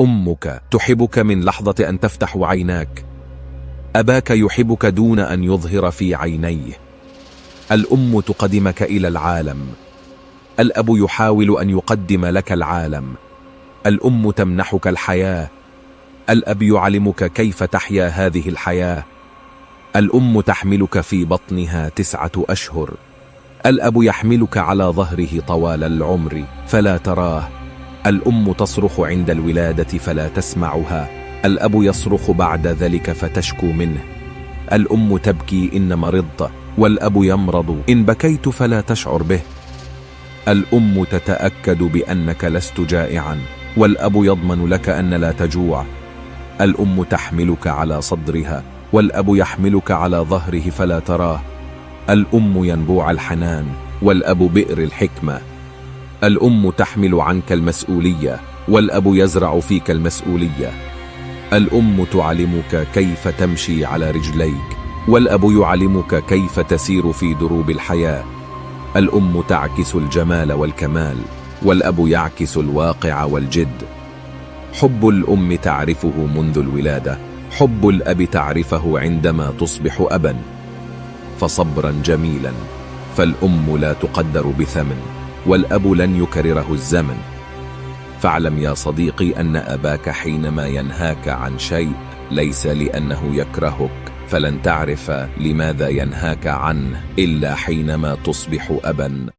أمك تحبك من لحظة أن تفتح عيناك. أباك يحبك دون أن يظهر في عينيه. الأم تقدمك إلى العالم. الأب يحاول أن يقدم لك العالم. الأم تمنحك الحياة. الأب يعلمك كيف تحيا هذه الحياة. الأم تحملك في بطنها 9 أشهر. الأب يحملك على ظهره طوال العمر فلا تراه. الأم تصرخ عند الولادة فلا تسمعها. الأب يصرخ بعد ذلك فتشكو منه. الأم تبكي إن مرضت، والأب يمرض إن بكيت فلا تشعر به. الأم تتأكد بأنك لست جائعا، والأب يضمن لك أن لا تجوع. الأم تحملك على صدرها، والأب يحملك على ظهره فلا تراه. الأم ينبوع الحنان، والأب بئر الحكمة. الأم تحمل عنك المسؤولية، والأب يزرع فيك المسؤولية. الأم تعلمك كيف تمشي على رجليك، والأب يعلمك كيف تسير في دروب الحياة. الأم تعكس الجمال والكمال، والأب يعكس الواقع والجد. حب الأم تعرفه منذ الولادة، حب الأب تعرفه عندما تصبح أبا. فصبرا جميلا، فالأم لا تقدر بثمن، والأب لن يكرره الزمن. فاعلم يا صديقي أن أباك حينما ينهاك عن شيء ليس لأنه يكرهك، فلن تعرف لماذا ينهاك عنه إلا حينما تصبح أبا.